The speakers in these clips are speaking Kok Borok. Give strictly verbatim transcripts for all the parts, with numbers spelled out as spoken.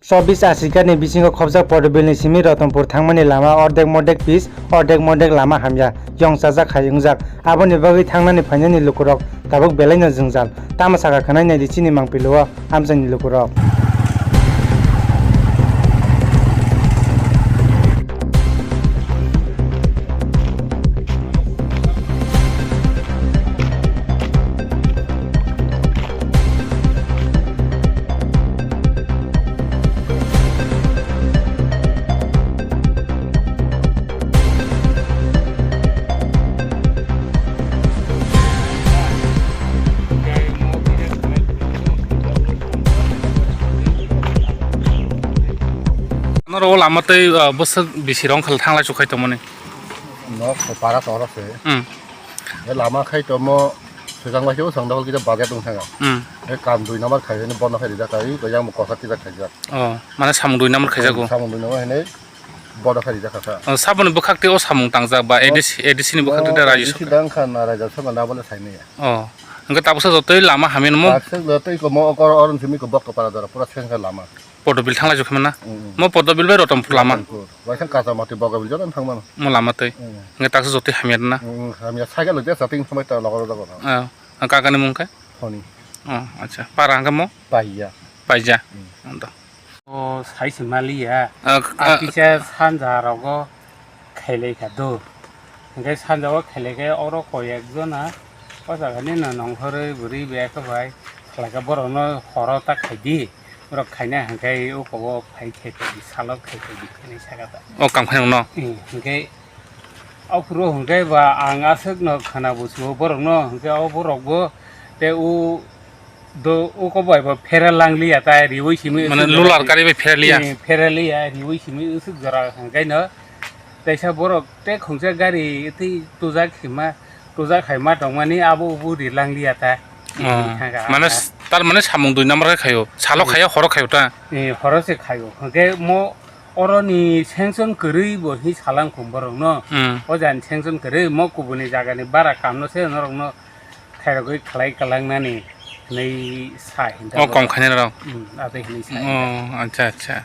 Chobbish ashika ni bisingo khopjak Portobil ni simi Rotonpur thangmani lama ordek mordek pis, ordek mordek lama hamya, yong chajak hai wngjak. Aboni bagwi thangnani phainani lukurok tabuk belaino jwngjal. Tamo saka khwnai naidi chini mangpilo o amchaini lukurok. Norok o lama tei, ah, bwswk bisi rong khwlai thanglai chukhai tongmani. Nok para toro se. Hmm. E lama khai tomo sejang bai se o song dol kisa bajar dong thanga. Hmm. E kam dui number khai ni bono khai rijak khai, to yang mo kosa tijak khai jak. Oh, mane samung dui number khai jago. Samung dui number hai nei bono khai rijak kha. Oh, saboni bwkhak tei o samung tangjak ba O, A D C, A D C ni bwkhak tei o raji A D C sokha. Dang kha na raja sokha na bole sai nei. Oh, hwnkhe tabuksa jotoi lama hamya nw mo? Tabuksa jotoi ko mo okor oron simi ko bokto para dara pura sengkha lama. Portobil thanglai jokhe mana? Mm, mm. Mo Portobil bai Rotonpur lama. Rotonpur. Waisa kacha mati Bogabil joto thang mano. Mo lama tei. Mm. Nge taksa jotoi hamya na? Mm, mm, hamya cycle lo jesa ting samai ta logor logor. Ah, ang kaka ni mung khe? Thoni. Oh, acha. Para ang khe mo? Paiya. Paija. Mm. Ang to. O sai se maliya. Ah, ah. Kisa sanja rogo khailai kha do. Hingke sanja o khailai khe oro koi ek jona o jaga ni no nongkhorwi bwrwi biyakhe bai khlai khe borok no horo ta khai di. Borok khaina hingke o kobo phai khai khai di salo khai khai di hinui saka ta. O kam khai no? Hmm, hingke o phuru hingke ba ang aswk no khwna buchio borok no hingke o borok bo te o Do, uko bai bo pheral lang liya ta, riwi simi. Mane usuk lular jora. Kari bai pheral liya. Eh, pheral liya, riwi simi usuk jora hwnkhe no. Teisa borok te khungsa gari tei tujak hima, tujak hai ma tongmani abo ubo ri lang liya ta. Oh, thangka mane ah. S-, tar mane samung dui number khe khaio. Salo eh. Khaio, horo khaio ta. Eh, horo se khaio. Hwnkhe mo oroni sanction kwrwi bo hi salang khum borok no. Hmm. O jani sanction kwrwi mo kubuni jagani bara kam no se norok no. Khairogwi khlai kwlangnani hinwi sa hinwi. O kom khainai rok. Hmm, abo hinwi sa hinwi. Oh, acha, acha.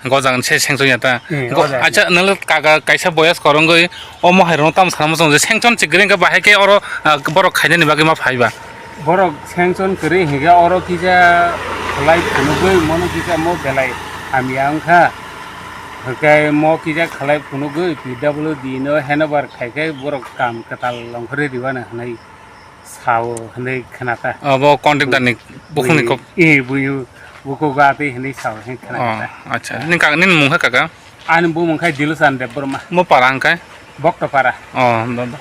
Gojang se sengchong ya ta. Hmm, go-, gojang. Acha, nalo kaga kaisa boyas korongwi omo hai rong tam sana mosong je sengchon chigring ka bahai ke oro, ah, borok khainani bagwi ma phaiba. Borok sengchon kwrwi higa oro kisa khlai phunugwi mono kisa mo belai hamya wngkha. Hikai mo kisa khlai phunugwi P W D no handover khai khai borok kam kwtal longkhorwi rwna hinwi. Sao hinwi khna ta. Abo contractor ni bukhuk ni kok. Eh, buyu, bukhuk ga tei hinwi sao hinwi khna ta. Oh, acha. Nini kaka, nini mung kha kaka? Ani bumung khai Dilusan Debbarma. Mo para hwnkhe? Bokto para. Oh, do, do.